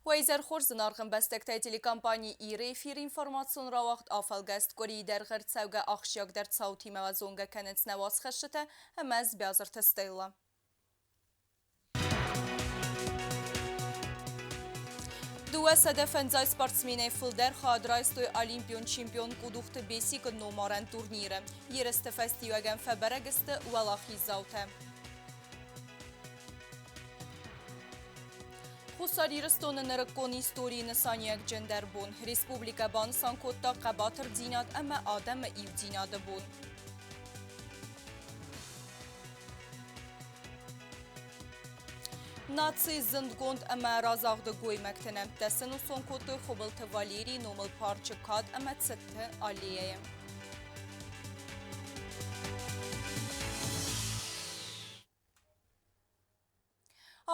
Уӕ изӕр хорз, зынаргъ ӕмбӕстӕгтӕ, телекомпани Ир-ы эфиры информацион рауагъд афӕлгӕст къуырийы дӕргъы ӕрцӕугӕ ахсджиагдӕр цаутимӕ базонгӕ кӕнынц нӕ уацхӕсджытӕ ӕмӕ ӕз Биазырты Стелла. 250 спортсменӕй фылдӕр хайад райстой олимпион чемпион Къудухты Бесикы номарӕн турниры. Ерысты фӕстиуӕгӕн фӕбӕрӕг сты уӕлахиздзаутӕ. Хуссар Ирыстоны нырыккон историйы нысаниуӕгджындӕр бон. Республикӕ банысан кодта хъӕбатырдзинад ӕмӕ адӕмы иудзинады бон. Нацийы зындгонд ӕмӕ разагъды гоймӕгты нӕмттӕ сӕнусон кодтой Хуыбылты Валерийы номыл парчы кад ӕмӕ цыты аллеяйы.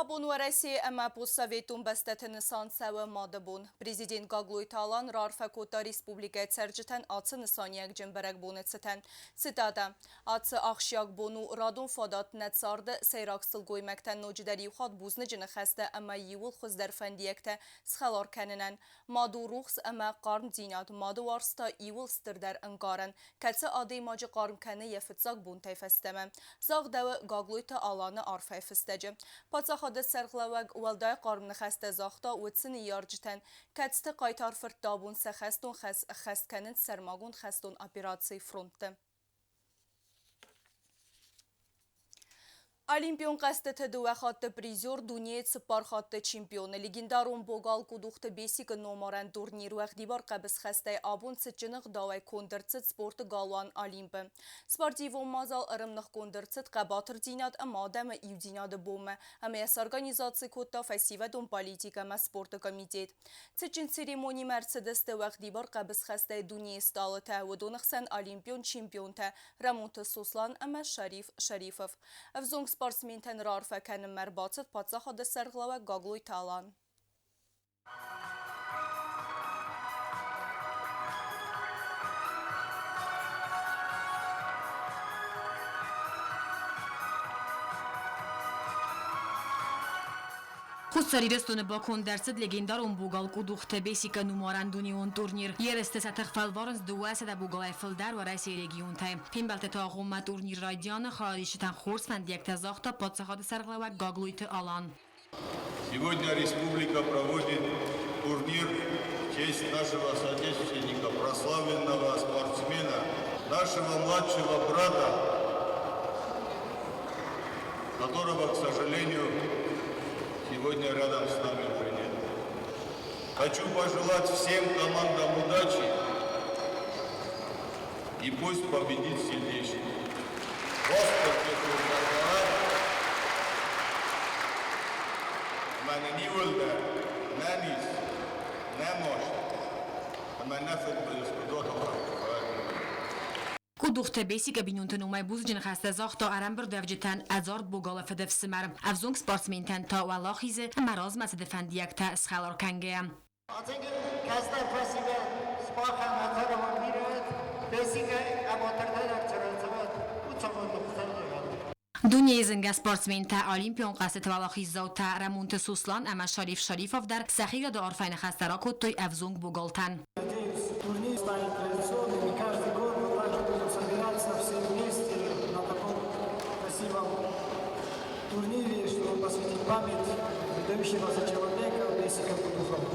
Абон Уӕрӕсейы ӕмӕ постсоветон бӕстӕты нысан цӕуы Мады бон. Президент Гаглойты Алан раарфӕ кодта республикӕйы цӕрджытӕн ацы нысаниуӕгджын бӕрӕгбоны цытӕн. Цитатӕ: Ацы ахсджиаг бон у радон фадат нӕ царды сӕйраг сылгоймӕгтӕн ноджыдӕр иу хатт бузныджы ныхӕстӕ ӕмӕ иууыл хуыздӕр фӕндиӕгтӕ схӕлар кӕнынӕн. Мад у рухс ӕмӕ хъармдзинад, мады уарзт та иууыл стырдӕр ӕнкъарӕн, кӕцы адӕймаджы хъарм кӕны йӕ фыццаг бонтӕй фӕстӕмӕ, загъдӕуы Гаглойты Аланы арфӕйы фыстӕджы. Паддзахады сӕргълӕууӕг уӕлдай хъарм ныхӕстӕ загъта уыцы ныййарджытӕн, кӕцыты хъайтар фырттӕ абон сӕ хӕстон хӕс ӕххӕст кӕнынц сӕрмагонд хӕстон операцийы фронтты. Олимпион хъӕзтыты дыууӕ хатты призер, дунейы цыппар хатты чемпион, легендарон богал Къудухты Бесикы номарӕн турнир уӕгъдибар хъӕбысхӕстӕй абон цытджын ӕгъдауӕй конд ӕрцыд спорты галуан Олимп-ы. Спортивон мадзал ӕрӕмныхгонд ӕрцыд хъӕбатырдзинад ӕмӕ адӕмы иудзинады бонмӕ ӕмӕ йӕ сорганизаци кодта фӕсивӕдон политикӕ ӕмӕ спорты комитет. Цытджын церемонимӕ ӕрцыдысты уӕгъдибар хъӕбысхӕстӕй дунейы стъалытӕ, уыдоны хсӕн олимпион чемпионтӕ Рӕмонты Сослан ӕмӕ Шариф Шарифов. Ӕвзонг спортсментӕн раарфӕ кӕнынмӕ ӕрбацыд паддзахады сӕргълӕууӕг Гаглойты Алан. Хуссар Ирыстоны баконд ӕрцыд легендарон богал Къудухты Бесикы номарӕн дунеон турнир. Ерысты сӕ тых фӕлварынц 200 богалӕй фылдӕр Уӕрӕсейы регионтӕй. Фембӕлдтыты агъоммӕ турнир райдианы хайадисджытӕн хорз фӕндиӕгтӕ загъта паддзахады сӕргълӕууӕг Гаглойты Алан. Сегодня республика проводит турнир в честь нашего соотечественника, прославленного спортсмена, нашего младшего брата, которого, к сожалению, сегодня рядом с нами уже нет. Хочу пожелать всем командам удачи и пусть победит сильнейший. Ӕмӕ нын иуылдӕр нӕ низ, нӕ маст ӕмӕ нӕ фыдбылыз куыд Къудухты Бесикы бинонты номӕй бузныджы ныхӕстӕ загъта ӕрӕмбырдуӕвджытӕн ӕдзард богалы фыдыфсымӕр, ӕвзонг спортсментӕн та уӕлахизы ӕмӕ размӕцыды фӕндиӕгтӕ схӕлар кӕнгӕйӕ. Кӕстӕр фӕсивӕд сымахӕн ацӕрӕмӕн бирӕ Бесикӕ ӕгъатырдӕр ӕрцӕрӕнцӕуӕд, уыцӕуӕн ныхсӕрдӕгӕн. Дунейы зынгӕ спортсментӕ, олимпион хъӕзтыты уӕлахиздзаутӕ Рӕмонты Сослан ӕмӕ Шариф Шарифов дӕр сӕхи гӕды арфӕйы ныхӕстӕ ракодтой ӕвзонг богалтӕн. Надеюсь, турнир станет традиционным, и каждый год мы также будем собираться все вместе на таком красивом турнире, чтобы посвятить память выдающегося человека Бесика Кудухова.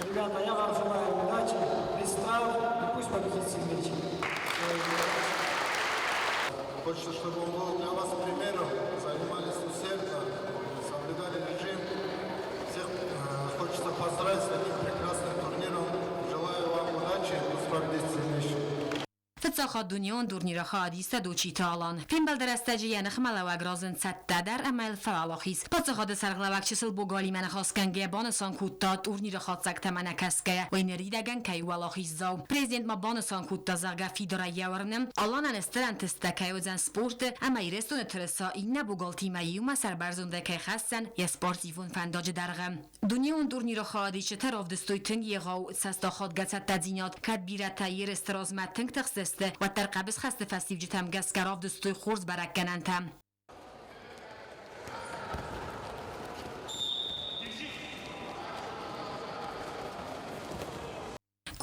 Ребята, я вам желаю удачи, без травм, и пусть победит сильнейший. Хочется, чтобы он был для вас примером, занимались усердно, соблюдали режим. Всех хочется поздравить с таким прекрасным турниром. Желаю вам удачи, пусть победит сильнейший. Фыццаг хатт дунеон турниры хайадиста Дочиты Алан. Фембӕлды рӕстӕджы йӕ ныхмӕлӕууӕг разынд цӕттӕдӕр ӕмӕ йыл фӕуӕлахиз. Паддзахады сӕргълӕууӕг чысыл богалимӕ ныхасгӕнгӕйӕ банысан кодта, турниры хатдзӕгтӕм ӕнӕкӕсгӕйӕ, уый ныридӕгӕн кӕй уӕлахиздзау. Президент ма банысан кодта, зӕгъгӕ, фидарӕй йӕ уырны, Аланӕн стыр ӕнтысттӕ кӕй уыдзӕн спорты ӕмӕ Ирыстоны тырыса иннӕ богалтимӕ иумӕ сӕрбӕрзондӕй кӕй хӕсдзӕн йӕ спортивон фӕндаджы дӕргъы. Дунеон турниры хайадисджытӕ равдыстой тынг егъау цӕстахадгӕ цӕттӕдзинад. Кӕд бирӕтӕ ерысты размӕ тынг тыхстысты, уӕддӕр хъӕбысхӕсты фӕстиуджытӕм гӕсгӕ равдыстой хорз бӕрӕггӕнӕнтӕ.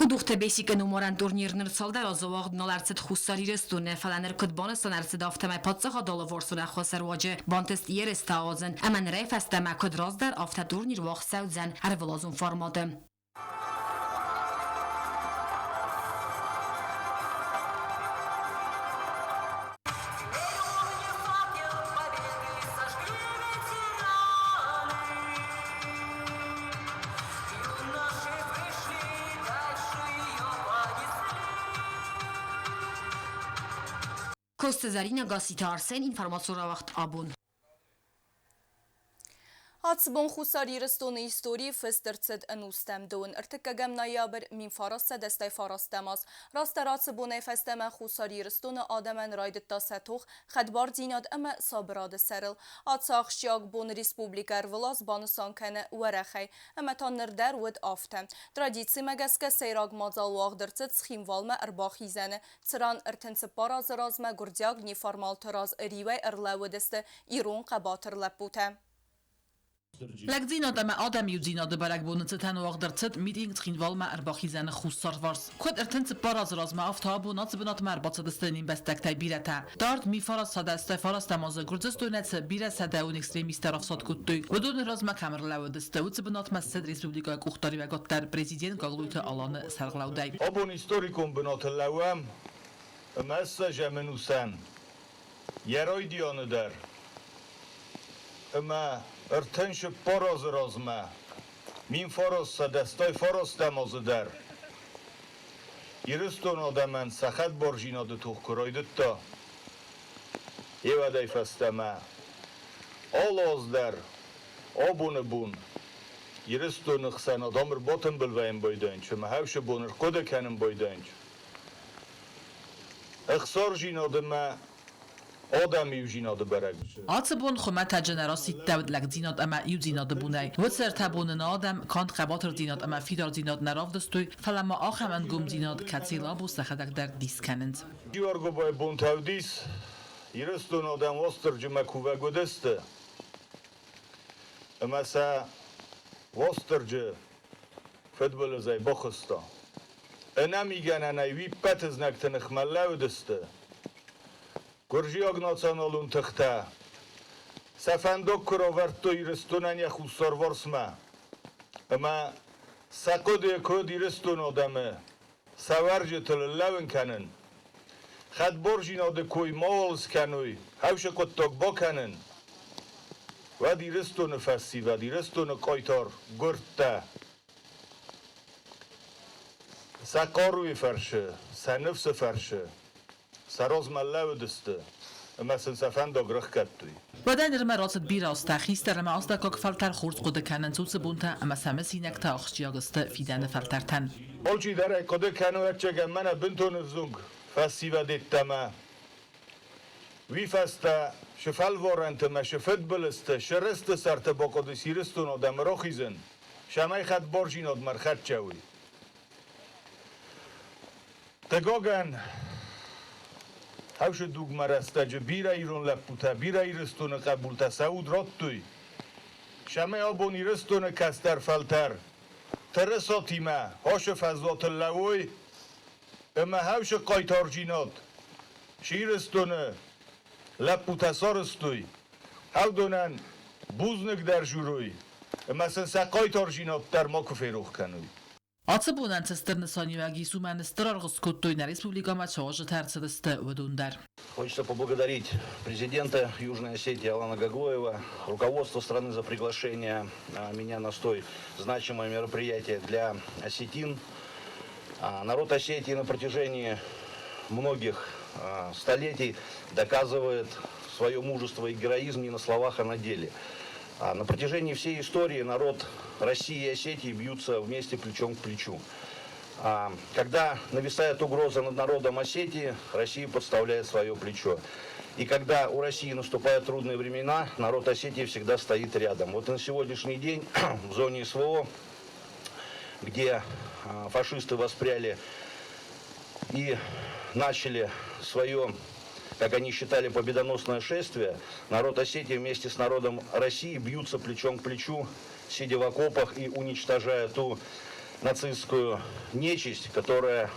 Кудухты Бесикы номарӕн турнир ныр цалдӕр азы уагъд нал ӕрцыд Хуссар Ирыстоны, фӕлӕ ныр куыд банысан ӕрцыд, афтӕмӕй паддзахады алыварсон ӕххуысы руаджы бантыст ерыстӕ ауадзын ӕмӕ нырӕй фӕстӕмӕ куыд раздӕр, афтӕ турнир уагъд цӕудзӕн ӕрвылазон форматы. Коцты Зӕринӕ, Гасситы Арсен, информацион рауагъд абон. Ацы бон Хуссар Ирыстоны историйы фыст ӕрцыд ӕнустӕм дыууын ӕртыккӕгӕм ноябрь 1989 аз. Растдӕр ацы бонӕй фӕстӕмӕ Хуссар Ирыстоны адӕмӕн райдыдта сӕ тох хӕдбардзинад ӕмӕ сабырады сӕрыл. Ацы ахсджиаг бон республикӕ ӕрвылаз банысан кӕны уӕрӕхӕй. Ӕмӕ та ныр дӕр уыд афтӕ. Традицимӕ гӕсгӕ сӕйраг мадзал уагъд ӕрцыд Цхинвалмӕ ӕрбахизӕны, цыран 34 азы размӕ гуырдзиаг неформалты раз риуӕй ӕрлӕууыдысты ирон хъӕбатыр лӕппутӕ. Лӕгдзинад ӕмӕ адӕмиудзинады бӕрӕгбоны цытӕн уагъд ӕрцыд митинг Цхинвалмӕ ӕрбахизӕны хуссарварс. Куыд 34 азы размӕ, афтӕ абон ацы бынатмӕ ӕрбацыдысты не мбӕстӕгтӕй бирӕтӕ. Дард мифараз 189 азы Гуырдзыстонӕй цы бирӕ сӕдӕон экстремисттӕ рафсад кодтой, уыдоны размӕ кӕм ӕрлӕууыдысты, уыцы бынатмӕ ссыд республикӕйы къухдариуӕгад дӕр президент Гаглойты Аланы сӕргълӕудӕй. Абон историкон бынаты лӕууӕм ӕмӕ ссӕзӕм ӕнусӕн йӕ райдианы дӕр ӕмӕ 34 азы размӕ 1989 азы дӕр Ирыстоны адӕмӕн сӕ хӕдбардзинады тох куы райдыдта, еуӕдӕй фӕстӕмӕ алы аз дӕр абоны бон Ирыстоны хсӕн адӕм ӕрбатымбыл вӕййын байдайынц ӕмӕ хӕвсы бон ӕрхъуыды кӕнын байдайынц. Ӕхсардзинады мӕ адӕмы иудзинады бӕрӕг. Ацы бон хуымӕтӕджы нӕ расидтӕуыд лӕгдзинад ӕмӕ иудзинады бонӕй. Уыцы ӕртӕ боны нӕ адӕм канд хъӕбатырдзинад ӕмӕ фидардзинад нӕ равдыстой, фӕлӕ ма ахӕм ӕнгомдзинад, кӕцыйыл абон сӕхӕдӕг дӕр дис кӕнынц. Георгобайы бонтӕ уыдис, Ирыстоны адӕм Уастырджимӕ кувӕг уыдысты, ӕмӕ сӕ Уастырджы фыдбылызӕй бахызта. Ӕнӕмигӕнӕнӕй уи ппӕты знӕгты ныхмӕ лӕууыдысты. Гуырдзиаг националон тыхтӕ сӕ фӕндаг куы равӕрдтой Ирыстонӕн йӕ хуссарварсмӕ ӕмӕ сӕ хъуыды куыд Ирыстоны адӕмы сӕ уӕрджытыл лӕууын кӕнын, хӕдбардзинады кой мауал скӕной, хӕвсы хъуыддаг бакӕнын, уӕд Ирыстоны фӕсивӕд, Ирыстоны хъайтар гуырдтӕ сӕ хъаруйы фӕрцы, сӕ ныфсы фӕрцы сӕ размӕ лӕууыдысты ӕмӕ сын сӕ фӕндаг рыхгӕдтой. Уӕдӕ нырмӕ рацыд бирӕ азтӕ, хистӕр ӕмӕ астӕуккаг фӕлтӕр хорз хъуыды кӕнынц уыцы бонтӕ ӕмӕ сӕ мысинӕгтӕ ахсджиаг сты фидӕны фӕлтӕртӕн. Алчидӕр ӕй хъуыды кӕны ӕвӕццӕгӕн мӕнӕ бынтон ӕвзонг фӕсивӕд йеддӕмӕ. Уый фӕстӕ шы фӕлварӕнты мӕ шы фыдбылызты, шы рысты сӕрты бахъуыдис Ирыстон адӕмы рахизын, цӕмӕй хӕдбардзинадмӕ ӕрхӕццӕ уой. Хъыгагӕн, хӕвсы дугмӕ рӕстӕджы бирӕ ирон лӕппутӕ, бирӕ Ирыстоны хъӕбултӕ сӕ уд радтой, цӕмӕй абон Ирыстоны кӕстӕр фӕлтӕр тырысатимӕ ашы фӕзуатыл лӕууой ӕмӕ хӕвсы хъайтардзинад шы Ирыстоны лӕппутӕ сарӕзтой, уыдонӕн бузныг дӕр дзурой ӕмӕ сын сӕ хъайтардзинад дӕр макуы ферох кӕной. Ацы бонӕн цы стыр нысаниуӕг ис, уымӕн стыр аргъ скодтой нӕ республикӕмӕ цы уазджытӕ ӕрцыдысты, уыдон дӕр. Хочется поблагодарить президента Южной Осетии Алана Гаглоева, руководство страны за приглашение меня на столь значимое мероприятие для осетин. Народ Осетии на протяжении многих столетий доказывает свое мужество и героизм не на словах, а на деле. На протяжении всей истории народ России и Осетии бьются вместе плечом к плечу. Когда нависает угроза над народом Осетии, Россия подставляет свое плечо. И когда у России наступают трудные времена, народ Осетии всегда стоит рядом. Вот и на сегодняшний день в зоне СВО, где фашисты воспряли и начали свое, как они считали, победоносное шествие, народ Осетии вместе с народом России бьются плечом к плечу, сидя в окопах и уничтожая ту нацистскую нечисть, которую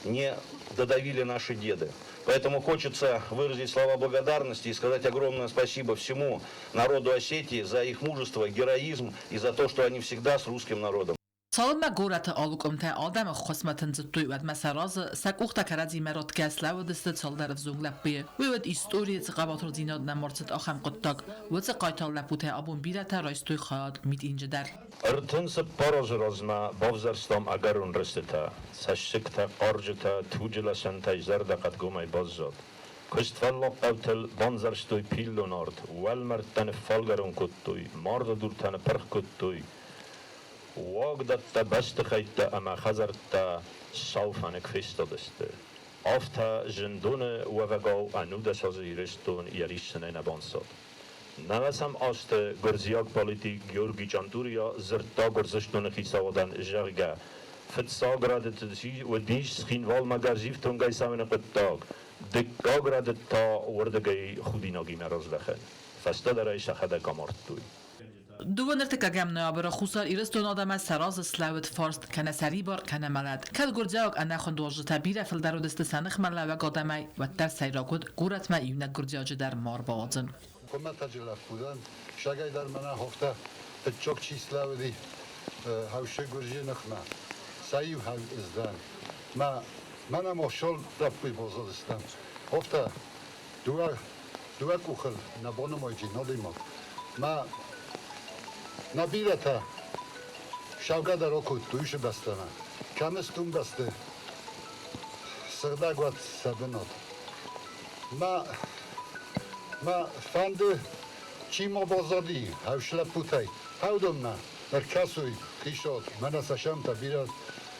не додавили наши деды. Поэтому хочется выразить слова благодарности и сказать огромное спасибо всему народу Осетии за их мужество, героизм и за то, что они всегда с русским народом. Цалынмӕ горӕты алы къуымтӕй адӕм ӕххуысмӕ тындзыдтой, уӕдмӕ сӕ разы сӕ къухтӕ кӕрӕдзимӕ ратгӕ слӕууыдысты цалдӕр ӕвзонг лӕппуйы. Уый уыд, историйы цы хъӕбатырдзинад нӕма рцыд, ахӕм хъуыддаг. Уыцы хъайтар лӕппутӕй абон бирӕтӕ райстой хайад митинджы дӕр. 34 азы размӕ бавзӕрстам ӕгӕрон рыстытӕ, цӕссыгтӕ, хъарджытӕ, туджы лӕсӕнтӕй зӕрдӕ хъӕдгомӕй баззад. Куыствӕллад хъӕутыл бандзӕрстой пиллон арт, уӕлмӕрдтӕ ныффалгӕрон кодтой, марды дуртӕ ныппырх кодтой, уагдӕттӕ, бӕстыхӕйттӕ ӕмӕ хӕдзӕрттӕ сау фӕнык фестадысты. Афтӕ зындоны уӕвӕгау 19 азы Ирыстон йӕ риссынӕй нӕ банцад. Нӕуӕдзӕм азты гуырдзиаг политик Георгий Чъантурия дзырдта Гуырдзыстоны хицауадӕн, зӕгъгӕ, фыццаг рӕдыд уыдис Цхинвалмӕ гӕрзифтонгӕй цӕуыны хъуыддаг, дыккаг рӕдыд та уырдыгӕй худинагимӕ раздӕхын. Фӕстӕдӕр ӕй сӕхӕдӕг амардтой. Дыууӕ ӕртыккӕгӕм ноябры Хуссар Ирыстоны адӕмӕн сӕ разы слӕууыд фарст кӕнӕ сӕрибар, кӕнӕ мӕлӕт. Кӕд гуырдзиаг ӕнӕхуынд уазджытӕ бирӕ фылдӕр уыдысты сӕ ныхмӕлӕууӕг адӕмӕй, уӕддӕр сӕйраг уыд горӕтмӕ иунӕг гуырдзиаджы дӕр ма ӕрбауадзын. Хуымӕтӕджы лӕппу дӕн. Сагӕй дӕр мӕнӕ хохтӕ фыццаг чи слӕууыди хӕусы гуырдзыйы ныхмӕ, сӕ иу ӕз дӕн. Мӕ мӕнӕ мосол лӕппуйы баззадыстӕм. Хохтӕ дыууӕ къухыл нӕ банымайджи налимаг. Мӕ нӕ бирӕтӕ сӕвгӕ дӕр акодтой уыцы бӕстӕмӕ. Кӕм стун бӕсты сыгъдӕг уӕд сӕ бынат. Мӕ фӕнды, чи ма баззади хӕвс лӕппутӕй, уыдонмӕ ӕркӕсой хицауад, мӕнӕ сӕ сӕмтӕ бирӕ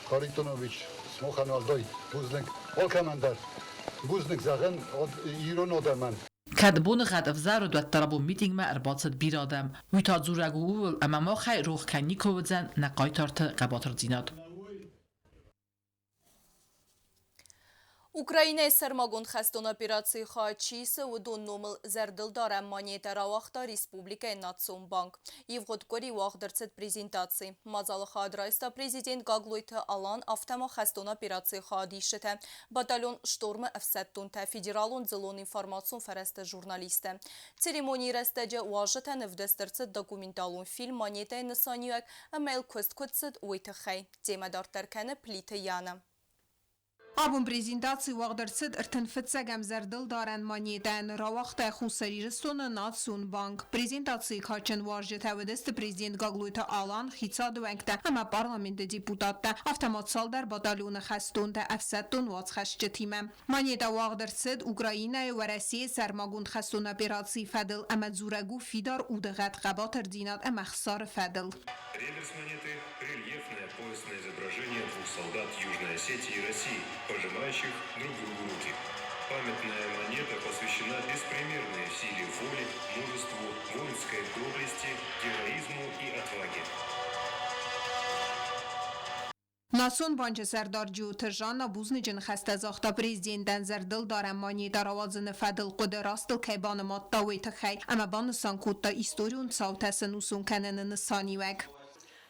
Харитонович смохӕн уӕлдай бузныг алкӕмӕн дӕр. Бузныг зӕгъын ирон адӕмӕн. Кӕд боныгъӕд ӕвзӕр уыд, уӕддӕр абон митингмӕ ӕрбацыд бирӕ адӕм. Уый та дзурӕг у ууыл, ӕмӕ махӕй рох кӕй никуы уыдзӕн нӕ хъайтарты хъӕбатырдзинад. Украинӕйы сӕрмагонд хӕстон операцийы хайад чи исы, уыдон номыл зӕрдылдарӕн монетӕ рауагъта республикӕйы Национ банк. Ивгъуыд къуыри уагъд ӕрцыд презентаци. Мадзалы хайад райста президент Гаглойты Алан, афтӕ ма хӕстон операцийы хайадисджытӕ, батальон «Шторм»-ы ӕфсӕддонтӕ, федералон дзыллон информацион фӕрӕзты журналисттӕ. Церемонийы рӕстӕджы уазджытӕн ӕвдыст ӕрцыд документалон фильм «Монетӕйы нысаниуӕг» ӕмӕ йыл куыст куыд цыд, уый тыххӕй. Темӕ дарддӕр кӕны Плиты Яна. Абон презентаци уагъд ӕрцыд 35-ӕм зӕрдылдарӕн монетӕйӕн, рауагъта Хуссар Ирыстоны Национ банк. Презентацийы кадджын уазджытӕ уыдысты президент Гаглойты Алан, хицауады уӕнгтӕ ӕмӕ парламенты депутаттӕ, афтӕ ма цалдӕр батальоны хӕстонтӕ ӕфсӕддон уацхӕсджытимӕ. Монетӕ уагъд ӕрцыд Украинӕйы Уӕрӕсейы сӕрмагонд хӕстон операцийы фӕдыл ӕмӕ дзурӕг у фидар удыгъӕд, хъӕбатырдзинад ӕмӕ ӕхсары фӕдыл. Реверс монеты – рельефное поясное изображение двух солдат Южной Осетии и России, пожимающих друг другу руки. Памятная монета посвящена беспримерной силе воли, мужеству, воинской доблести, героизму и отваге. Национ банчы сӕрдар Джиоты Жанна бузныджы ныхӕстӕ загъта президентӕн зӕрдылдарӕн монетӕ рауадзыны фӕдыл хъуыды растыл кӕй банымадта, уый тыххӕй ӕмӕ банысан кодта историон цаутӕ сӕнусон кӕныны нысаниуӕг.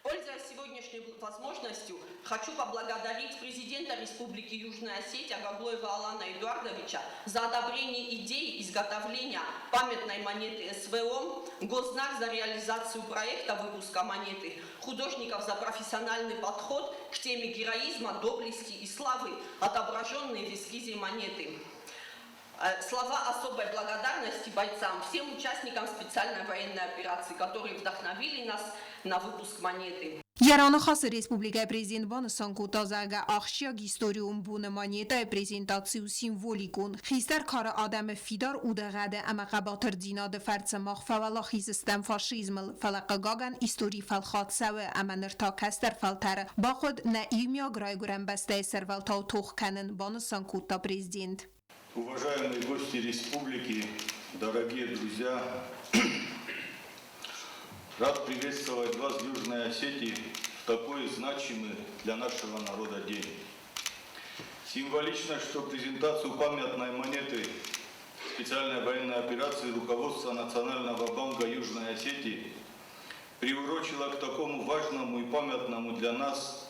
Пользуясь сегодняшней возможностью, хочу поблагодарить президента Республики Южная Осетия Гаглоева Алана Эдуардовича за одобрение идеи изготовления памятной монеты СВО, Госзнак за реализацию проекта выпуска монеты, художников за профессиональный подход к теме героизма, доблести и славы, отображенные в эскизе монеты. Слова особой благодарности бойцам, всем участникам специальной военной операции, которые вдохновили нас на выпуск монеты. Йӕ раныхасы республикӕйы президент банысан кодта, зӕгъгӕ, ахсджиаг историон боны монетӕйы презентаци у символикон. Хистӕр кары адӕмы фидар удыгъӕды ӕмӕ хъӕбатырдзинады фӕрцы мах фӕуӕлахиз стӕм фашизмыл, фӕлӕ хъыгагӕн истори фӕлхатт цӕуы ӕмӕ ныр та кӕстӕр фӕлтӕры бахъуыд нӕ иумиаг райгуырӕн бӕстӕйы сӕрвӕлтау тох кӕнын, банысан кодта президент. Уважаемые гости республики, дорогие друзья, рад приветствовать вас в Южной Осетии в такой значимый для нашего народа день. Символично, что презентацию памятной монеты специальной военной операции руководство Национального банка Южной Осетии приурочила к такому важному и памятному для нас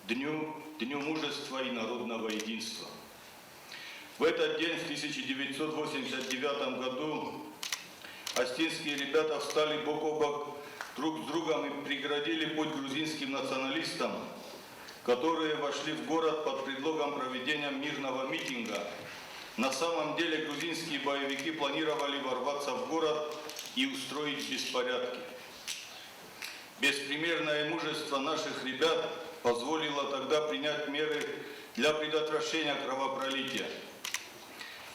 дню, Дню мужества и народного единства. В этот день, в 1989 году, остинские ребята встали бок о бок друг с другом и преградили путь грузинским националистам, которые вошли в город под предлогом проведения мирного митинга. На самом деле грузинские боевики планировали ворваться в город и устроить беспорядки. Беспримерное мужество наших ребят позволило тогда принять меры для предотвращения кровопролития.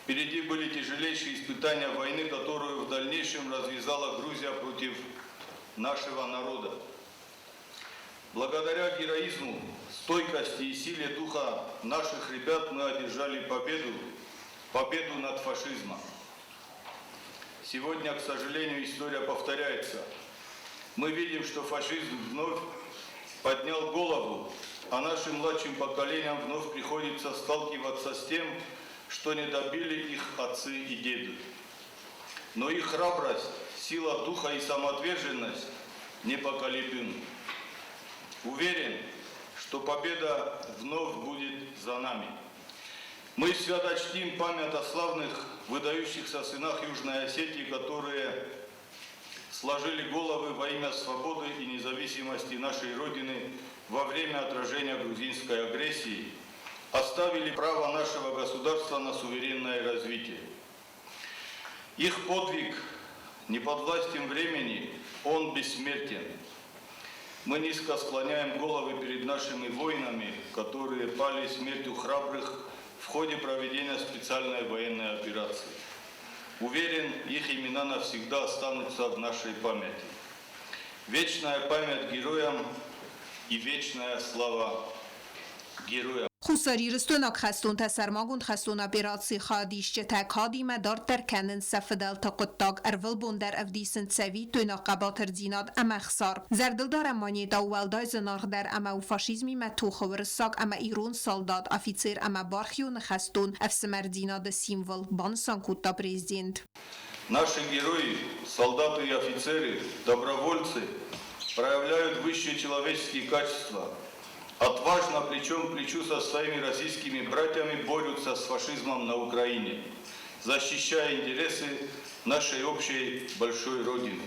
Впереди были тяжелейшие испытания войны, которую в дальнейшем развязала Грузия против нашего народа. Благодаря героизму, стойкости и силе духа наших ребят мы одержали победу, победу над фашизмом. Сегодня, к сожалению, история повторяется. Мы видим, что фашизм вновь поднял голову, а нашим младшим поколениям вновь приходится сталкиваться с тем, что не добили их отцы и деды. Но их храбрость, сила духа и самоотверженность непоколебимы. Уверен, что победа вновь будет за нами. Мы свято чтим память о славных, выдающихся сынах Южной Осетии, которые сложили головы во имя свободы и независимости нашей Родины во время отражения грузинской агрессии, оставили право нашего государства на суверенное развитие. Их подвиг не подвластен времени, он бессмертен. Мы низко склоняем головы перед нашими воинами, которые пали смертью храбрых в ходе проведения специальной военной операции. Уверен, их имена навсегда останутся в нашей памяти. Вечная память героям и вечная слава героям. Хуссарирыстойнаг хӕстонтӕ сӕрмагонд хӕстон операцийы хайадисджытӕ кадимӕ дарддӕр кӕнынц сӕ фыдӕлты хъуыддаг, ӕрвылбон дӕр ӕвдисынц цӕвиттойнаг хъӕбатырдзинад ӕмӕ ӕхсар. Зӕрдылдарӕн монетӕ у уӕлдай зынаргъдӕр ӕмӕ у фашизмимӕ тохы уырыссаг ӕмӕ ирон салдат, афицер ӕмӕ бархионы хӕстон ӕфсымӕрдзинады символ, банысан кодта президент. Наши герои, солдаты и офицеры, добровольцы проявляют высшие человеческие качества – отважно плечом к плечу со своими российскими братьями борются с фашизмом на Украине, защищая интересы нашей общей большой Родины.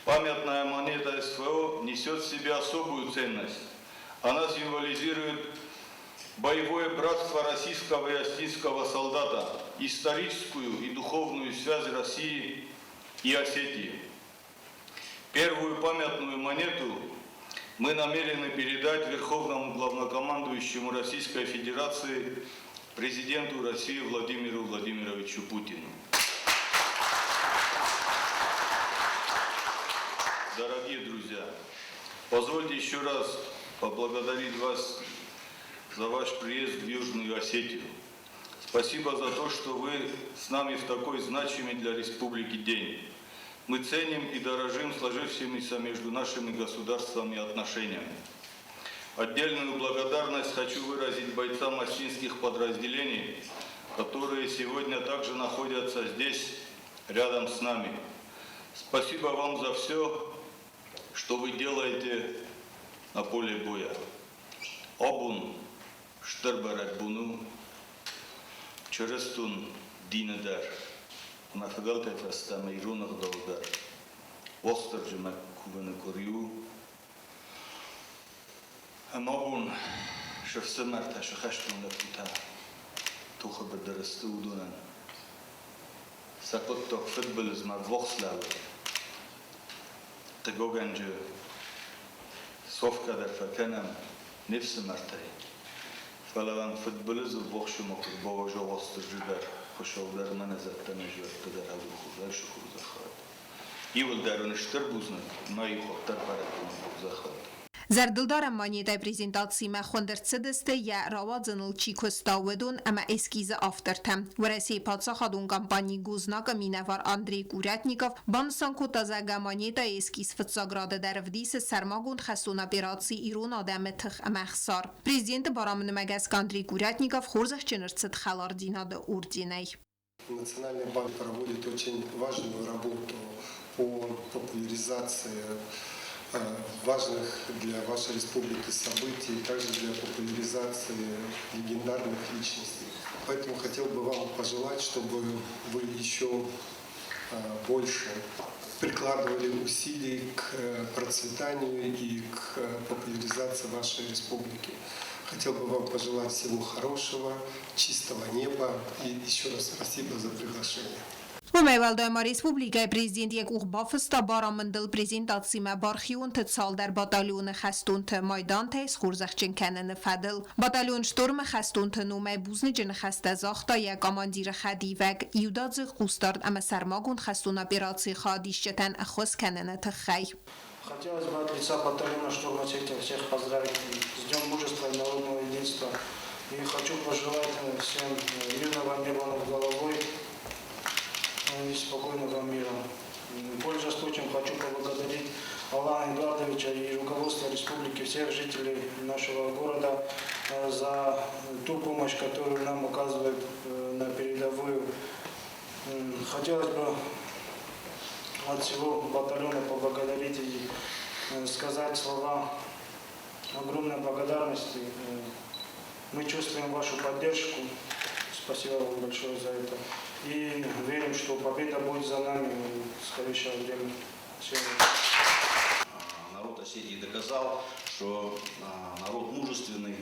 Памятная монета СВО несет в себе особую ценность. Она символизирует боевое братство российского и осетинского солдата, историческую и духовную связь России и Осетии. Первую памятную монету мы намерены передать Верховному главнокомандующему Российской Федерации, президенту России Владимиру Владимировичу Путину. Дорогие друзья, позвольте еще раз поблагодарить вас за ваш приезд в Южную Осетию. Спасибо за то, что вы с нами в такой значимый для республики день. Мы ценим и дорожим сложившимися между нашими государствами отношениями. Отдельную благодарность хочу выразить бойцам осетинских подразделений, которые сегодня также находятся здесь, рядом с нами. Спасибо вам за все, что вы делаете на поле боя. Абон стыр бӕрӕгбон у чырыстон дины дӕр, мӕ фыдӕлтӕй фӕстӕмӕ ирон ӕгъдауы дӕр. Уастырджимӕ кувыны къуыри у. Ӕмӕ абон се фсымӕртӕ, се хӕстон лӕппутӕ тохы быдыры сты, уыдонӕн сӕ хъуыддаг фыдбылызмӕ ӕввахс лӕууы. Хъыгагӕнджы сафгӕ дӕр фӕкӕнӕм не фсымӕртӕй, фӕлӕ уӕм фыдбылызы ввахсы ма куыд бауаза Уастырджи дӕр, Хуыцау дӕр ӕмӕ нӕ зӕдтӕ нӕ зӕдтӕ дӕр ӕдзух хорзӕх уӕд. Иуылдӕр уын стыр бузныг, мӕ иу хуыддӕр бӕрӕгбоны хорзӕх уӕд. Зӕрдылдарӕн монетӕйы презентацимӕ хуынд ӕрцыдысты, йӕ рауадзыныл чи куыста, уыдон ӕмӕ эскизы автортӕ. Уӕрӕсейы паддзахадон компани Гознак-ы минӕвар Андрей Курятников банысан кодта, зӕгъгӕ, монетӕйы эскиз фыццаг рады дӕр ӕвдисы сӕрмагонд хӕстон операци ирон адӕмы тых ӕмӕ ӕхсар. Президенты барамынмӕ гӕсгӕ Андрей Курятников хорзӕхджын ӕрцыд хӕлардзинады орденӕй. Национальный банк проводит очень важную работу по популяризации. популяризации важных для вашей республики событий, также для популяризации легендарных личностей. Поэтому хотел бы вам пожелать, чтобы вы еще больше прикладывали усилий к процветанию и к популяризации вашей республики. Хотел бы вам пожелать всего хорошего, чистого неба и еще раз спасибо за приглашение. Уымӕй уӕлдай ма республикӕйы президент йӕ къух бафыста барамындыл презентацимӕ бархионты цалдӕр батальоны хӕстонты майдантӕй схорзӕхджын кӕныны фӕдыл. Батальон «Шторм»-ы хӕстонты номӕй бузныджы ныхӕстӕ загъта йӕ командиры хӕдивӕг иудадзыг хъусдард ӕмӕ сӕрмагонд хӕстон операцийы хайадисджытӕн ӕххуыс кӕныны тыххӕй. Хотелось бы от лица батальона «Шторм» Осетия всех поздравить с Днем мужества и народного единства. И хочу пожелать всем мирного неба над головой и спокойного мира. Пользуясь случаем, хочу поблагодарить Алана Эдуардовича и руководство республики, всех жителей нашего города за ту помощь, которую нам оказывают на передовую. Хотелось бы от всего батальона поблагодарить и сказать слова огромной благодарности. Мы чувствуем вашу поддержку. Спасибо вам большое за это. И верим, что победа будет за нами в скорейшее время. Всем. Народ Осетии доказал, что народ мужественный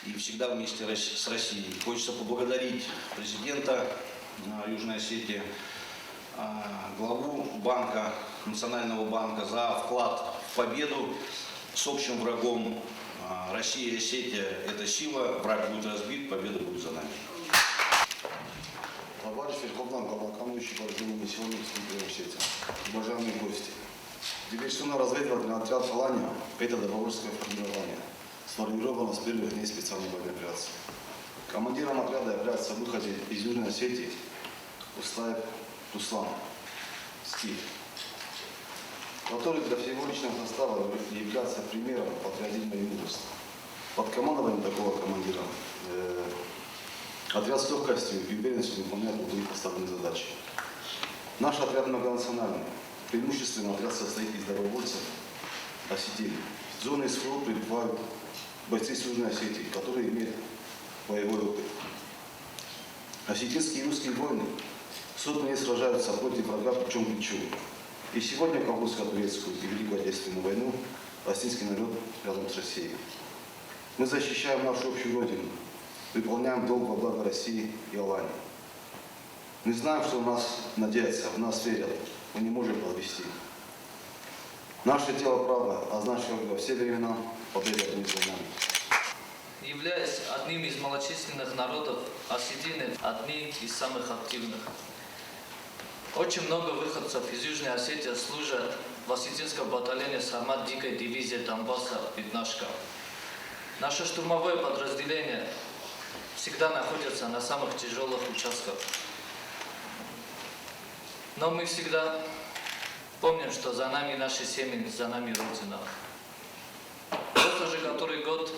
и всегда вместе с Россией. Хочется поблагодарить президента Южной Осетии, главу банка, Национального банка за вклад в победу с общим врагом. Россия и Осетия – это сила, враг будет разбит, победа будет за нами. Товарищ Верховный Главнокомандующий Вооруженными силами Республики Осетия, уважаемые гости, диверсионно-разведывательный отряд «Алания» – это добровольческое формирование, сформировано с первых дней специальной военной операции. Командиром отряда является выходец из Южной Осетии Услаев Руслан Скиф, который для всего личного состава является примером патриотизма и мужества. Под командованием такого командира отряд с легкостью и уверенностью выполняет любые поставленные задачи. Наш отряд многонациональный. Преимущественно отряд состоит из добровольцев осетин. В зоны СВО прибывают бойцы с Южной Осетии, которые имеют боевой опыт. Осетинские и русские воины сотни лет сражаются против врага плечом к плечу. И сегодня в Кавказско-турецкую и Великую Отечественную войну осетинский народ рядом с Россией. Мы защищаем нашу общую родину, выполняем долг во благо России и Алании. Мы знаем, что в нас надеются, в нас верят. Мы не можем подвести. Наше дело правое, а значит, как во все времена, победа будет за нами. Являясь одним из малочисленных народов, осетины одни из самых активных. Очень много выходцев из Южной Осетии служат в осетинском батальоне «Сармат» дикой дивизии Донбасса «Пятнашка». Наше штурмовое подразделение всегда находится на самых тяжелых участках. Но мы всегда помним, что за нами наши семьи, за нами Родина. Вот уже который год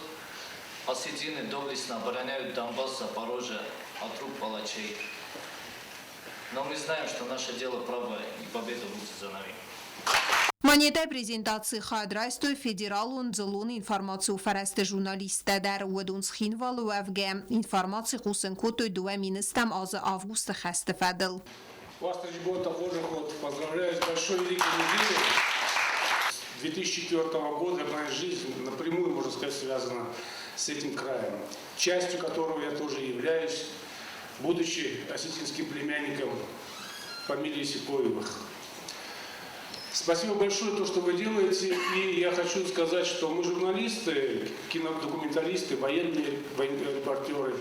осетины доблестно обороняют Донбасс, Запорожье от рук палачей. Но мы знаем, что наше дело правое, и победа будет за нами. Монетӕйы презентацийы хайад райстой федералон дзыллон информацион фӕрӕзты журналисттӕ дӕр. Уыдон Цхинвалы уӕвгӕ информаци хъусын кодтой 2010 азы августы хӕсты фӕдыл. Уастырджи хорзӕх, поздравляю с большой великой неделей. С 2004 года моя жизнь напрямую, можно сказать, связана с этим краем, частью которого я тоже являюсь, будучи осетинским племянником фамилии Сикоевых. Спасибо большое то, что вы делаете. И я хочу сказать, что мы журналисты, кинодокументалисты, военные репортеры,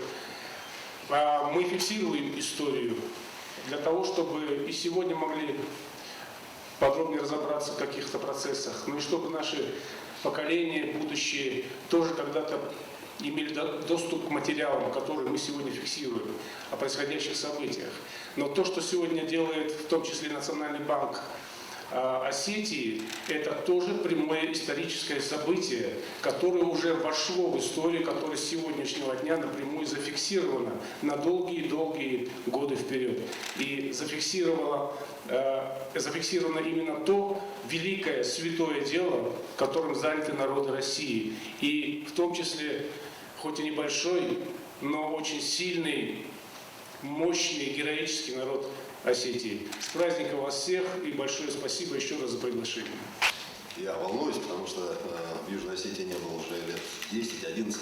мы фиксируем историю для того, чтобы и сегодня могли подробнее разобраться в каких-то процессах, ну и чтобы наши поколения будущие тоже когда-то имели доступ к материалам, которые мы сегодня фиксируем, о происходящих событиях. Но то, что сегодня делает в том числе Национальный банк Осетии, это тоже прямое историческое событие, которое уже вошло в историю, которое с сегодняшнего дня напрямую зафиксировано на долгие-долгие годы вперед. И зафиксировано именно то великое, святое дело, которым заняты народы России. И в том числе, хоть и небольшой, но очень сильный, мощный, героический народ Осетии. С праздником вас всех и большое спасибо еще раз за приглашение. Я волнуюсь, потому что в Южной Осетии не было уже лет 10-11.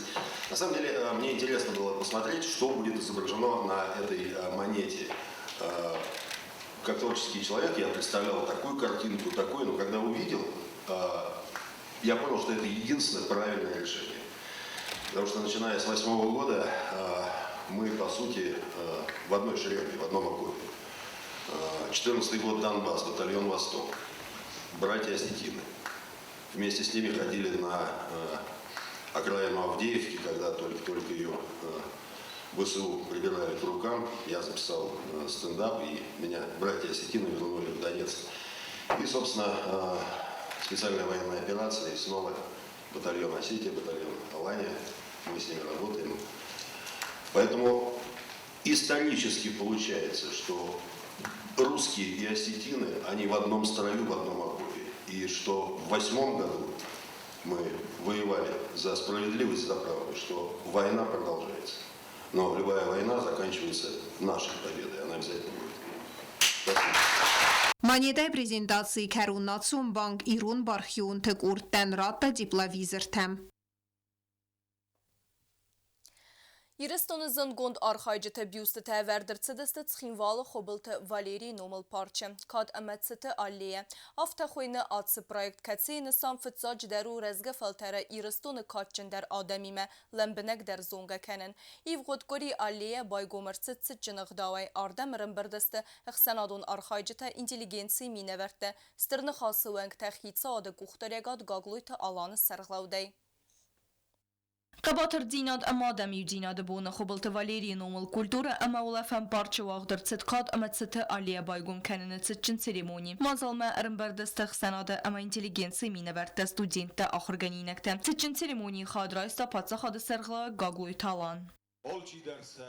На самом деле, мне интересно было посмотреть, что будет изображено на этой монете. Как творческий человек я представлял такую картинку, такую, но когда увидел, я понял, что это единственное правильное решение. Потому что начиная с 8-го года мы, по сути, в одной шеренге, в одном окопе. 14-й год Донбасс, батальон «Восток», братья осетины. Вместе с ними ходили на окраину Авдеевки, когда только-только ее ВСУ прибирали к рукам. Я записал стендап, и меня братья осетины вернули в Донецк. И, собственно, специальная военная операция, и снова батальон Осетия, батальон Алания. Мы с ними работаем. Поэтому исторически получается, что русские и осетины, они в одном строю, в одном окопе. И что в 8-м году мы воевали за справедливость, за правду, что война продолжается. Но любая война заканчивается нашей победой, она обязательно будет. Спасибо. Монетай презентацийы кӕрон Национ банг ирон бархионты къордтӕн радта тепловизортӕ. Ирыстоны зындгонд архайджыты бюстытӕ ӕвӕрд ӕрцыдысты Цхинвалы Хуыбылты Валерийы номыл парчы. Кад ӕмӕ цыты аллея. Афтӕ хуыйны ацы проект, кӕцыйы нысан фыццаджыдӕр у рӕзгӕ фӕлтӕры Ирыстоны кадджындӕр адӕмимӕ лӕмбынӕгдӕр зонгӕ кӕнын. Ивгъуыд къуыри аллея байгом ӕрцыд цытджын ӕгъдауӕй. Ардӕм ӕрӕмбырд сты ӕхсӕнадон архайджытӕ, интеллигенцийы минӕвӕрттӕ, Стыр Ныхасы уӕнгтӕ хицауады къухдариӕгад Гаглойты Аланы сӕргълӕудӕй. Хъӕбатырдзинад ӕмӕ адӕмиудзинады боны Хуыбылты Валерийы номыл культурӕ ӕмӕ улӕфӕн парчы уагъд ӕрцыд кад ӕмӕ цыты аллея байгом кӕныны цытджын церемони. Мадзалмӕ ӕрӕмбырд сты ӕхсӕнады ӕмӕ интеллигенцийы минӕвӕрттӕ, студенттӕ, ахуыргӕнинӕгтӕ. Цытджын церемонийы хайад райста паддзахады сӕргълӕууӕг Гаглойты Алан. Алчидӕр сӕ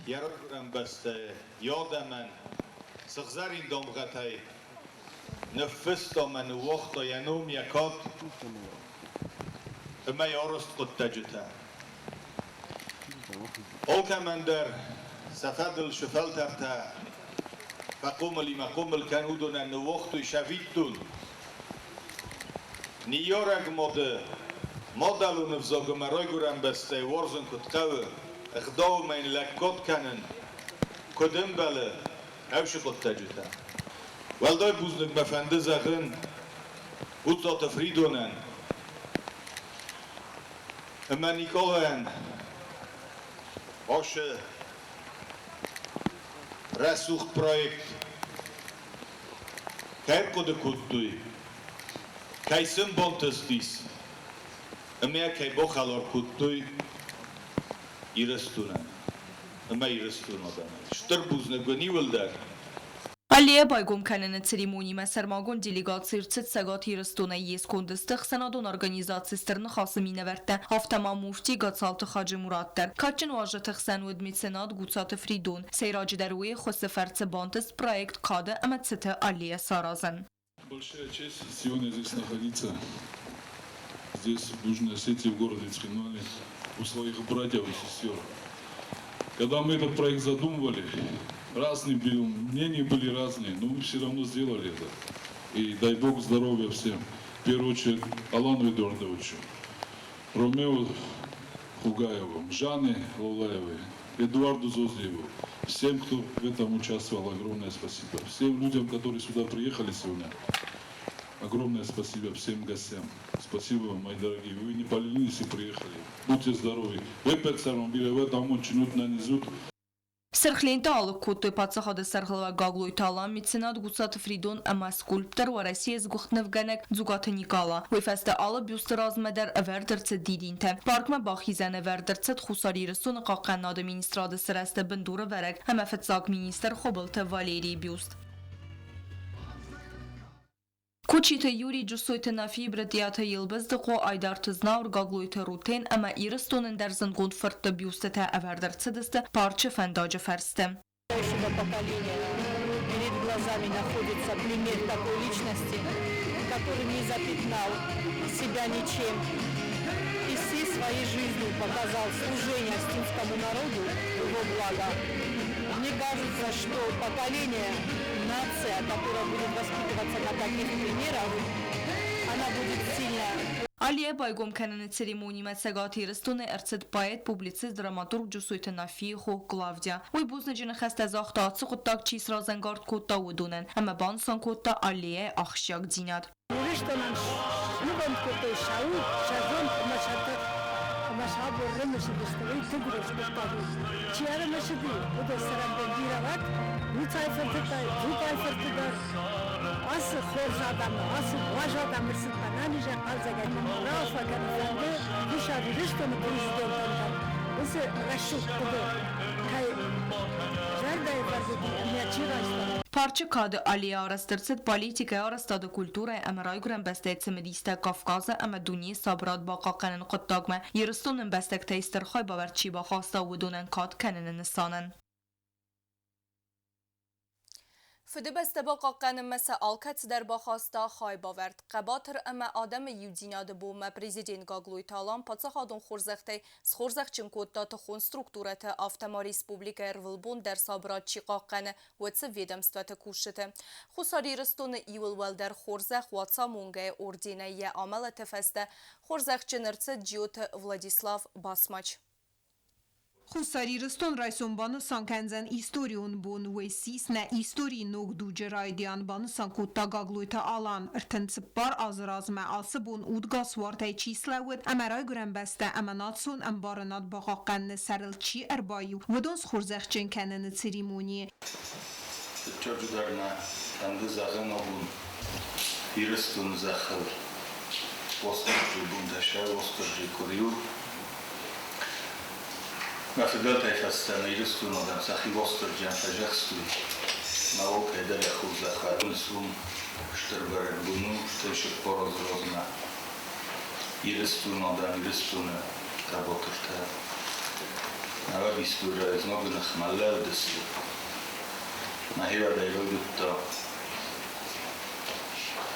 йӕ райгуырӕн бӕстӕйы, йӕ адӕмӕн сыгъзӕрин дамгъӕтӕй ныффыста мӕ ныууагъта йӕ ном, йӕ кад ӕмӕ йӕ арӕзт хъуыддӕджытӕ. Алкӕмӕн дӕр сӕ фӕдыл цы фӕлтӕртӕ фӕхъомыл и мӕ хъомыл кӕн, уыдонӕн ныууагътой сӕвиттон. Ныййарӕг мады мадӕлон ӕвзаг ӕмӕ райгуырӕн бӕстӕйы уарзын куыд хъӕуы, ӕгъдаумӕ йын лӕггад кӕнын куыд ӕмбӕлы, ӕвсы хъуыддӕджытӕ. Уӕлдай бузныг мӕ фӕнды зӕгъын Гуццаты Фридонӕн ӕмӕ Николайӕн ацы рӕсугъд проект кӕй ӕрхъуыды кодтой, кӕй сын бантыстис ӕмӕ кӕй бахӕлар кодтой Ирыстонӕн ӕмӕ Ирыстоны адӕмӕн. Стыр бузныг уын иуылдӕр. Аллея байгом кӕныны церемонимӕ сӕрмагонд делегаци ӕрцыд Цӕгат Ирыстонӕй йе сконды сты ӕхсӕнадон организаци Стыр Ныхасы минӕвӕрттӕ, афтӕ ма муфти Гацалты Хаджи-Мурат дӕр. Кадджын уазджыты хсӕн уыд меценат Гуцаты Фридон. Сӕйраджыдӕр уый ӕххуысы фӕрцы бантыст проект Кады ӕмӕ цыты аллея саразын. Большая честь сегодня здесь находиться, здесь, в Южной Осетии, в городе Цхинвале, у своих братьев и сестер. Когда мы этот проект задумывали, разные были, мнения были разные, но мы все равно сделали это. И дай Бог здоровья всем. В первую очередь Алану Эдуардовичу, Ромео Хугаеву, Жанне Лолаевой, Эдуарду Зозлиеву. Всем, кто в этом участвовал, огромное спасибо. Всем людям, которые сюда приехали сегодня, огромное спасибо всем гостям. Спасибо вам, мои дорогие. Вы не поленились и приехали. Будьте здоровы. Сырх лентӕ алыг кодтой паддзахады сӕргълӕууӕг Гаглойты Алан, меценат Гуцаты Фридон ӕмӕ скульптор, Уӕрӕсейы сгуыхт нывгӕнӕг Дзугаты Никъала. Уый фӕстӕ алы бюсты размӕ дӕр ӕвӕрд ӕрцыд дидинтӕ. Паркмӕ бахизӕны ӕвӕрд ӕрцыд Хуссар Ирыстоны Хъахъхъӕнынады министрады сырӕзты бындурӕвӕрӕг ӕмӕ фыццаг министр Хуыбылты Валерийы бюст. Кучиты Юрий, Джусойты Нафи, Брытъиаты Елбыздыхъо, Айдарты Знауыр, Гаглойты Рутен ӕмӕ Ирыстоны ӕндӕр зындгонд фыртты бюстытӕ ӕвӕрд ӕрцыдысты парчы фӕндаджы фӕрсты. Поколения перед глазами находится пример такой личности, который не запятнал себя ничем и всей своей жизнью показал служение осетинскому народу, его благо. Мне кажется, что поколение, нация, которая будет воспитываться на таких примерах, она будет сильная. Аллея байгом кӕныны церемонимӕ Цӕгат Ирыстоны ӕрцыд поэт, публицист, драматург Джусойты Нафийы хо Клавдия. Уый бузныджы ныхӕстӕ загъта, ацы хъуыддаг чи сразӕнгард кодта, уыдонӕн ӕмӕ банысан кодта аллеяйы ахсджиагдзинад. Ирыстонӕн снывонд кодтой сӕ уд, сӕ зонд ӕмӕ сӕ тых. Ӕмӕ сӕ абон рымысыдысты, уый тынг рухс хъуыддаг у. Чи ӕрымысыди, уыдон цӕрӕнбон бирӕ уӕд, Муцайы фырты Дзупайы фырты дӕр. Ацы хорз адӕмы, ацы уаз адӕмы рцыдмӕ нӕнизӕй хъӕлдзӕгӕй раарфӕ кӕнын фӕнды Хуссар Ирыстоны президентӕн дӕр уыцы рӕсугъд хъуыды кӕй зӕрдӕйы фӕрдыди ӕмӕ чи райста. Парчы кады аллея арӕзт ӕрцыд политикӕйы, арӕзтады, культурӕйы ӕмӕ райгуырӕн бӕстӕйы цымыдистӕ Кавказы ӕмӕ дунейы сабырад бахъахъхъӕныны хъуыддагмӕ Ирыстоны ӕмбӕстӕгтӕй стыр хайбавӕрд чи бахаста, уыдонӕн кад кӕныны нысанӕн. Фыдыбӕстӕ бахъахъхъӕнынмӕ сӕ алкӕцыдӕр бахаста хайбавӕрд. Хъӕбатыр ӕмӕ адӕмы иудзинады бонмӕ президент Гаглойты Алан паддзахадон хорзӕхтӕй схорзӕхджын кодта тыхон структурӕты, афтӕ ма республикӕйы ӕрвылбон дӕр сабырад чи хъахъхъӕны, уыцы ведомствӕты кусджыты. Хуссар Ирыстоны иуыл уӕлдӕр хорзӕх Уацамонгӕйы орденӕй йӕ амӕлӕты фӕстӕ хорзӕхджын ӕрцыд Джиоты Владислав Басмач. Хуссар Ирыстон райсом банысан кӕндзӕн историон бон, уый ссис нӕ историйы ног дуджы райдиан, банысан кодта Гаглойты Алан. 34 азы размӕ ацы бон удгас уартӕй чи слӕууыд ӕмӕ райгуырӕн бӕстӕ ӕмӕ национ ӕмбарынад бахъахъхъӕныны сӕрыл чи ӕрбаиу, уыдон схорзӕхджын кӕныны церемонийы. Фыццаджыдӕр нӕ фӕнды зӕгъын абон Ирыстоны зӕххыл Уастырджийы бонтӕ Уастырджийы къуыри у. Мӕ фыдӕлтӕй фӕстӕмӕ Ирыстоны адӕм сӕхи Уастырджийӕн фӕзӕхстой. Мӕ алкӕй дӕр йӕ хорзӕх ӕрымыс уым стыр бӕрӕгбон у, стӕй цыппар азы размӕ Ирыстоны адӕм, Ирыстоны хъӕбатыртӕ нӕуӕг историйӕ знагы ныхмӕ лӕудысты. Мӕхи райдыдта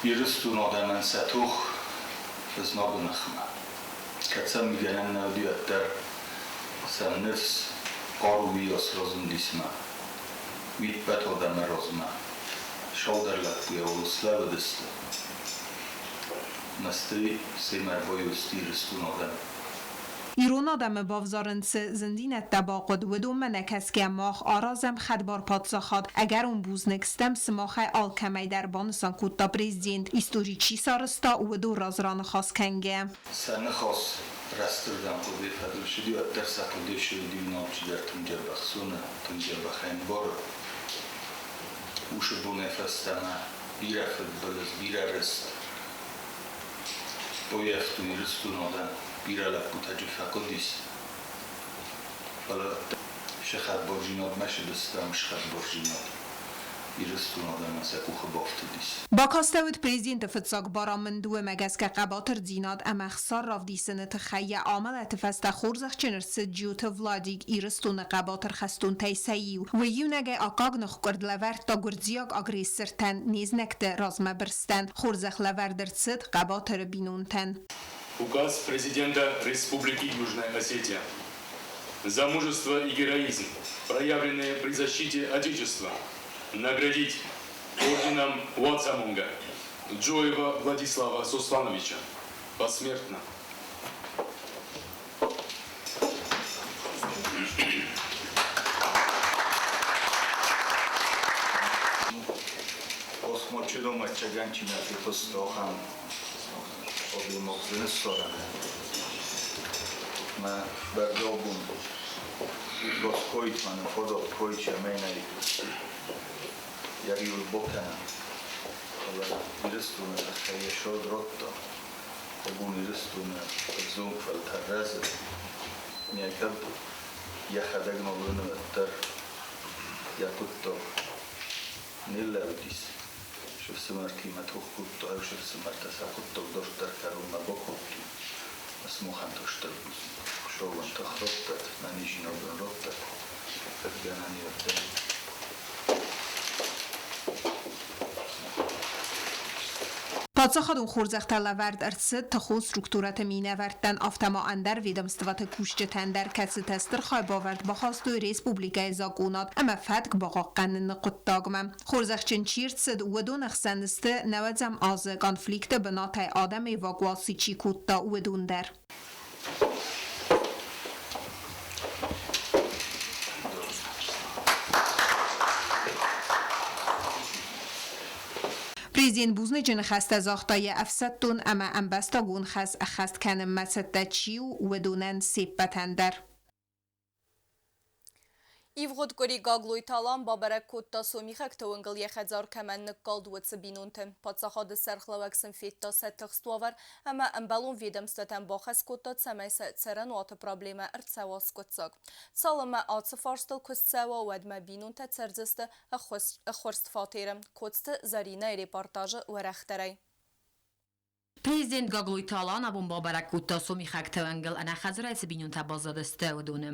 Ирыстоны адӕмӕн сӕ тох знагы ныхмӕ. Кӕд сӕм гӕнӕн нӕ уыди, уӕддӕр сӕм ныфс, хъару уыйас разындис мӕ уый ӕппӕт адӕмы размӕ цалдӕр лӕппуйӕ слӕууыдысты. Мӕстӕй семӕ ӕрбайуӕзти Ирыстоны адӕм. Ирон адӕмы бавзарын цы зындзинӕдтӕ бахъуыд, уыдонмӕ нӕ кӕсгӕ мах аразӕм хӕдбар паддзахад. Ӕгӕрон бузныг стӕм сымахӕй алкӕмӕй дӕр, банысан кодта президент, истори чи сарӕзта, уыдон раз раныхас кӕнгӕ. Сӕ ныхас рӕстырдӕм хъуыдыйы фӕдыл цыди, уӕддӕр сӕ хъуыды ссыди алчидӕр тынг дзӕбӕх зоны, тынг дзӕбӕх ӕмбары. Уыцы бонӕй фӕстӕмӕ бирӕ фыдбылыз, бирӕ рыст баййӕфтой Ирыстоны адӕм, бирӕ лӕппутӕ джы фӕхъуыдис. Фӕлӕ сӕ хӕдбардзинадмӕ цыдысты ӕмӕ схӕдбардзинад Ирыстоны адӕмӕн сӕ къухы бафтыдис. Бакастӕуыд президенты фыццаг барамынд, уымӕ гӕсгӕ хъӕбатырдзинад ӕмӕ ӕхсар равдисыны тыххӕй йӕ амӕлӕты фӕстӕ хорзӕхджын ӕрцыд Джиоты Владик, Ирыстоны хъӕбатыр хӕстонтӕй сӕ иу. Уый иунӕгӕй аккаг ныхкъуырд лӕвӕрдта гуырдзиаг агрессортӕн, не знӕгты размӕбырстӕн. Хорзӕх лӕвӕрд ӕрцыд хъӕбатыры бинонтӕн. Указ президента Республики Южная Осетия. За мужество и героизм, проявленные при защите Отечества, наградить орденом Уацамонга Джоева Владислава Сослановича посмертно. Осмочы домӕ фехъуыста ахӕм адӕймаг дзы ныссарӕн. Мӕ бӕргӕ абон удгас койт, мӕнӕн фадат койт, цӕмӕй йӕ риуыл бакӕна. Фӕлӕ Ирыстоны тыххӕй йӕ цард радта. Абон Ирыстоны ӕвзонг фӕлтӕр рӕзы. Кӕд йӕхӕдӕг нал уыны, уӕддӕр йӕ хъуыддаг ныллӕудис. Се фсымӕртимӕ тох кодта, се фсымӕртӕ сӕ хъуыддаг дарддӕр кӕронмӕ бакодтой. Сымахӕн та стыр бузныг. Хуыцауӕн тых раттӕд, ӕнӕниздзинадӕн раттӕд, фыдгӕнӕн уӕддӕр. Паддзахадон хорзӕхтӕ лӕвӕрд ӕрцыд тыхон структурӕты минӕвӕрттӕн, афтӕ ма ӕндӕр ведомствоты кусджытӕн дӕр, кӕцытӕ стыр хайбавӕрд бахастой республикӕйы закъонад ӕмӕ фӕтк бахъахъхъӕныны хъуыддагмӕ. Хорзӕхджын чи рцыд, уыдоны хсӕн сты 90-ӕм азы конфликты бынатӕй адӕмы эвакуаци чи кодта, уыдон дӕр. Президент бузныджы ныхӕстӕ загъта йӕ ӕфсӕддон ӕмӕ ӕмбӕстагон хӕс ӕххӕст кӕнынмӕ цӕттӕ чи у, уыдонӕн се ппӕтӕн дӕр. Ивгъуыд къуыри Гаглойты Алан бабӕрӕг кодта сомихӕгты уынгыл йӕ хӕдзар кӕмӕн ныккалд, уыцы бинонты. Паддзахады сӕргълӕууӕг сын федта сӕ тыхст уавӕр ӕмӕ ӕмбӕлон ведомствотӕм бахӕс кодта, цӕмӕй сӕ цӕрӕнуаты проблемӕ ӕрцӕуа скъуыддзаг. Цалынмӕ ацы фарстыл куыст цӕуа, уӕдмӕ бинонтӕ цӕрдзысты ӕххуырст фатеры. Коцты Зӕринӕйы репортажы уӕрӕхдӕрӕй. Президент Гаглойты Алан абон бабӕрӕг кодта сомихӕгты уӕнгыл ӕнӕхӕдзарӕй цы бинонтӕ баззадысты, уыдоны.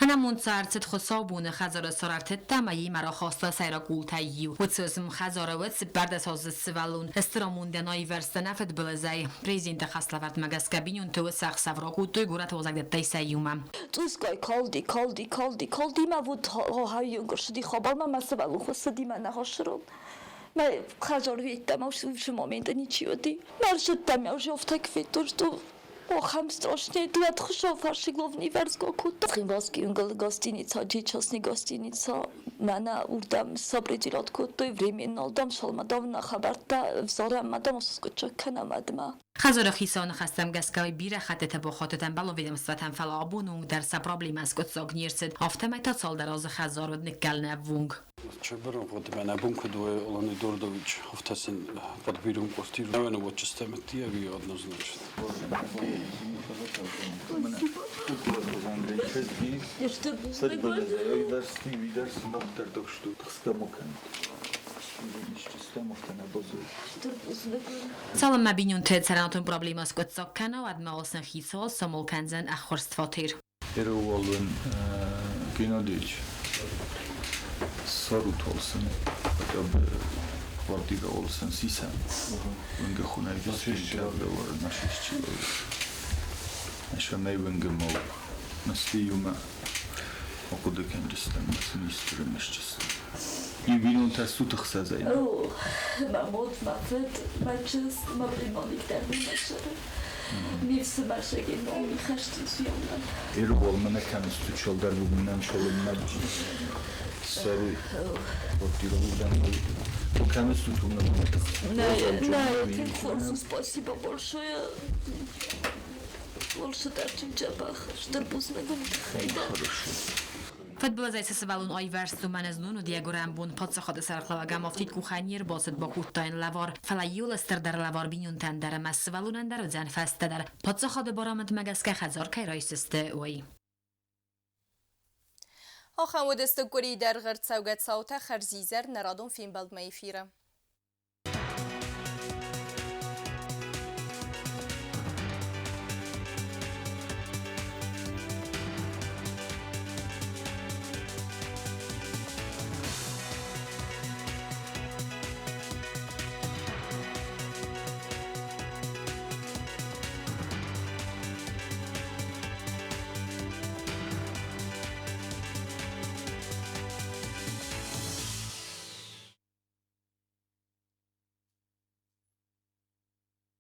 Ӕнамонд ӕрцыд хуыцаубоны хӕдзары сӕр ӕртыдта ӕмӕ йемӕ рахаста сӕйраг къултӕй иу. Уыцы уысм хӕдзары уыд 14-аздзыд сывӕллон. Стыр амондӕн аивӕрзта нӕ фыдбылызӕй. Президенты хӕслӕвӕрдмӕ гӕсгӕ бинонты уыцы ӕхсӕв ракодтой горӕты уазӕгдӕттӕй сӕ иумӕ. Цъусгай калди, калди, калди, калди мӕ вот хайюнгырсыди хабармӕ мӕ сывӕллон хуыссыди мӕ нӕхӕссырон. Мӕ хӕдзар ведтам, уыцы моменты ничи уыди. Маршруттӕм ӕвзӕртӕг федтон, что Охам страшный дуат хушо фаршигловни верзго кодта. Цхинвалски уынгыл гостиница, частный гостиница. Мӕнӕ уырдӕм сопределять кодтой временно дам шалмадовна хабӕрттӕ взорӕм мадам скъуыддзаг кӕнӕм ӕдмӕ. Хӕдзары хицауы ныхӕстӕм гӕсгӕ бирӕ хӕттыты бахатыд ӕмбӕлон ведомствотӕм, фӕлӕ абоны онг дӕр сӕ проблемӕ скъуыддзаг не рцыд. Афтӕмӕй та цалдӕр азы хӕдзар уыд ныккӕлынӕввонг. Чеберон хъуыдымӕ бон куыд у Алан Эдуардович, афтӕ сын подберем квартиру. Наверное, вот чистомытия однозначно. Цалынмӕ бинонты цӕрӕнуатон проблемӕ скъуыддзаг кӕна, уӕдмӕ сын хицауад самал кӕндзӕн ӕххуырст фатер. Erővalon Геннадьевич сарут олсын, хотя бы квартира олсын сисӕн. Венге хунай висвещавлевар наших человек. Наша венге мол. Настиюма ахъуыды кӕнджыстӕм, министры И бинонтӕ стут ӕхсӕзӕй. О, мӕ мод, мӕ фыд, мӕ чызг, мӕ племянник дӕр мемӕ цӕры. Ме фсымӕрсӕгӕй ном хӕсты суяннан. Эргол мӕнӕ кӕнысту чолдар бугминан чолымна саруй. Квартира удан. Кӕнысту тумна. Не, не, хорз, спасибо большое. Больше дӕр дзӕбӕх, стыр бузныг уын тыххӕй дӕр. Хорошо. Фыдбылызӕй цы сывӕллон аивӕрзт, уымӕн знон уыд йӕ гуырӕн бон. Паддзахады сӕргълӕууӕг ӕм афтид къухӕй не рбацыд, бакодта йын лӕвар. Фӕлӕ иуыл стырдӕр лӕвар бинонтӕн дӕр ӕмӕ сывӕллонӕн дӕр уыдзӕн фӕстӕдӕр. Паддзахады барамындмӕ гӕсгӕ хӕдзар кӕй райсдзысты, уый. Ахӕм уыдысты къуыри дӕргъы ӕрцӕугӕ цаутӕ хӕрзизӕр нӕ радон фембӕлдмӕ эфиры.